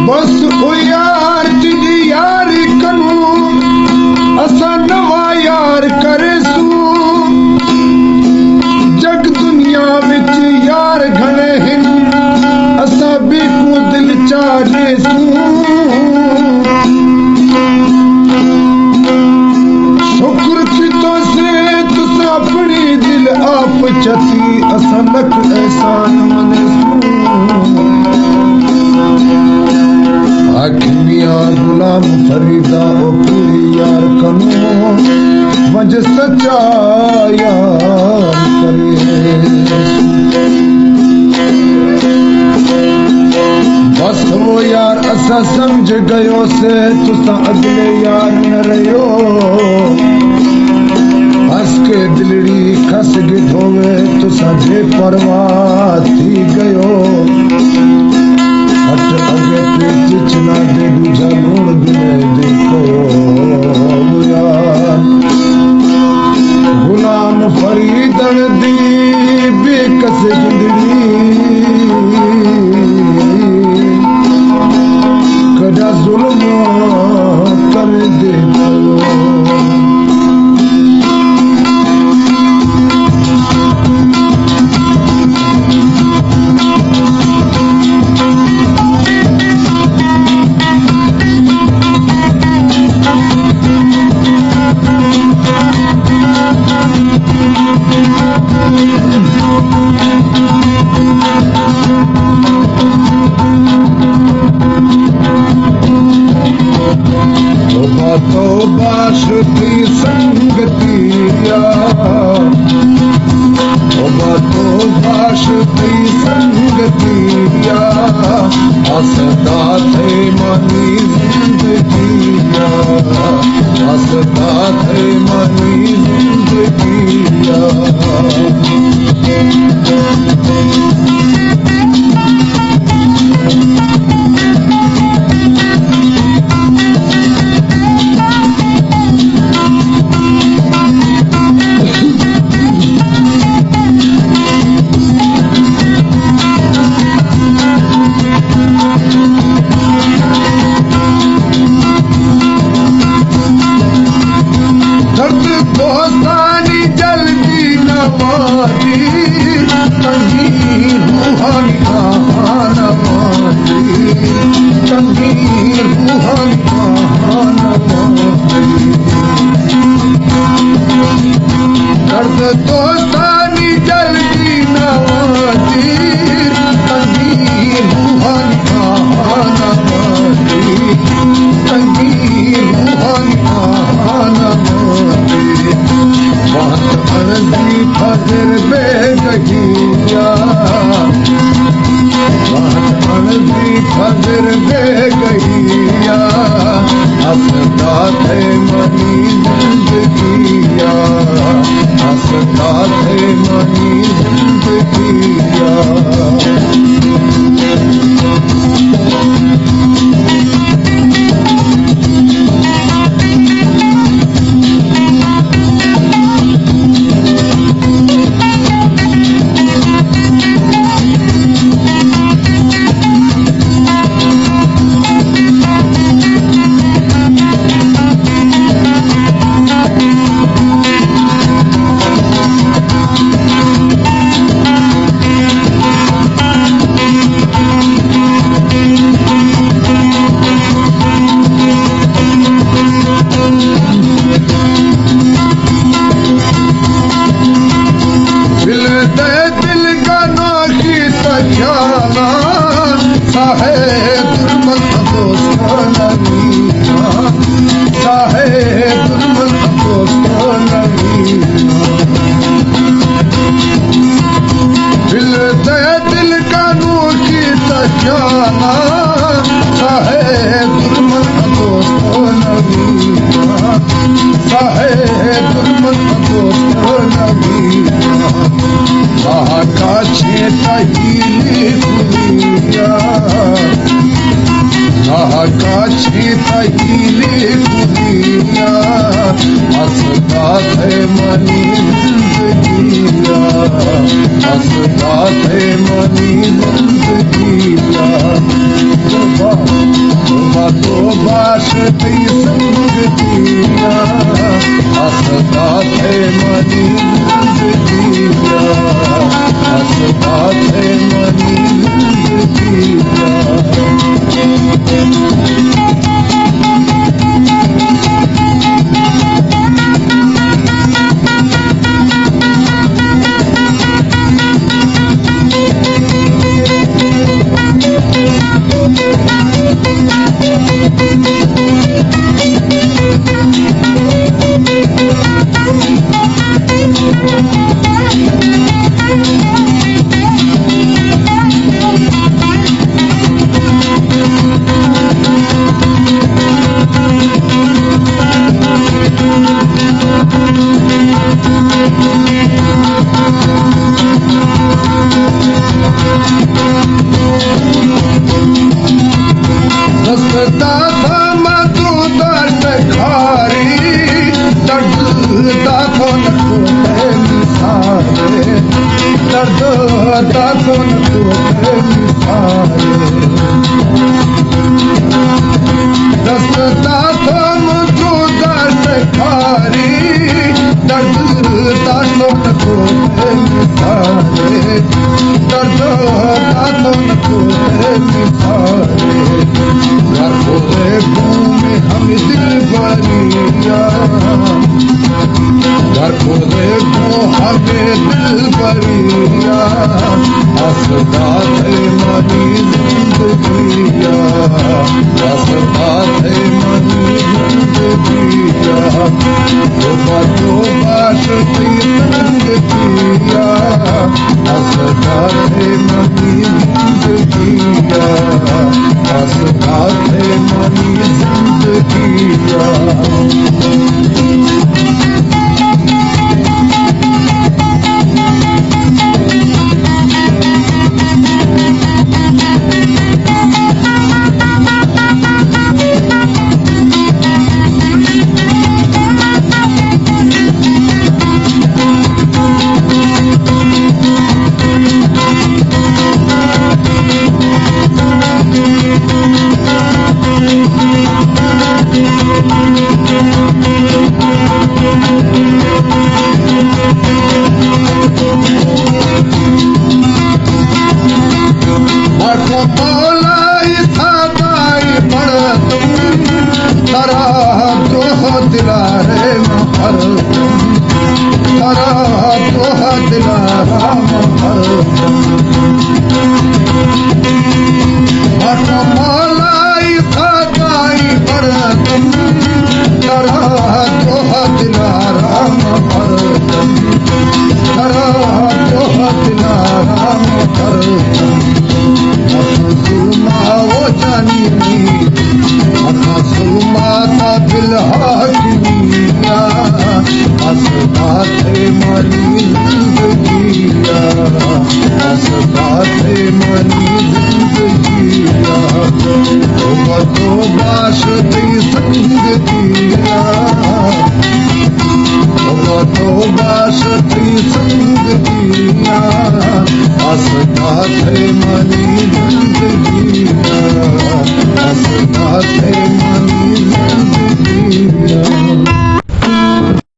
بس او یار تیڈی یاری کنوں، اساں نواں یار کریسوں۔ جگ دنیا وچ یار گھنے ہن، اساں بیکوں دل چاریسوں۔ شکر کیتو سے تساں اپنی دل آپ چتی، اساں لکھ احسان منیسوں۔ آکھ میاں غلام فریدا او پوری یار کنوں، ونج سچا یار کرے۔ بس او یار اساں سمجھ گیو سے، تساں اگلے یار نہ رہیو۔ ہس کے دلڑی کھس گدھوے، تساں بے پرواہ تھی گیو۔ ہٹ اگے پیچ چنا دے، دوجا لوڑ بنے دے کیو یار۔ غلام فریدن دی بے کس گندڑی، کجا ظلم کر دے۔ توبہ توبہ شتی سنگتیا، توبہ توبہ شتی سنگتیا، اسدا تھے منی زندگیا، اسدا تھے منی زندگیا۔ درد دوستانی جلدی نوازی، تنگی روحانی آہان وازی، تنگی روحانی آہان وازی۔ درد دوستانی جلدی نوازی، تنگی روحانی آہان وازی، تنگی روحانی آہان وازی۔ بہت عرضی فضل بے گہیا، بہت عرضی فضل بے گہیا، اسدا تھے منی زندگیا، اسدا تھے منی زندگیا۔ دل دے دل گناہی تجانا، ساہے درمل دوستانا مینا، ساہے درمل دوستانا مینا۔ دل دے دل گناہی تجانا، ساہے درمل دوستانا مینا، ساہے درمل دوستانا مینا۔ ماہ کاچے تہیلی کنیا، ماہ کاچے تہیلی کنیا، اسدا تھے منی زندگیا، اسدا تھے منی زندگیا۔ باش تئی سنگتیا، استا تھے منی زندگیا، استا تھے منی زندگیا۔ دست داتا ما تو داشت کاری، درد داتو نکو تئی سارے، درد داتو نکو تئی سارے۔ دست داتو ما تو داشت کاری، درد داتو نکو تئی سارے، درد داتو نکو تئی سارے۔ گھر کو دے گوں میں ہمے دلبریا، گھر کو دے گوں ہمے دلبریا، استا تھے منی زندگیا، استا تھے منی زندگیا۔ توبہ توبہ شتی سنگتیا، استا تھے منی زندگیا، استا تھے منی زندگیا۔ مولا ئی سادائی پڑتم، ترا دوہ دلارے من پرتم، ترا دوہ دلارا من پرتم۔ مولا ئی سادائی پڑتم، ترا دوہ دلارا من پرتم، ترا دوہ دلارا من پرتم۔ مکن ظلما او جانی، مکن ظلما تا بالحاکمیا، استا تھے منی زندگیا، استا تھے منی زندگیا۔ توبہ توبہ شتی سنگتیا، توبہ توبہ شتی سنگتیا، استا تھے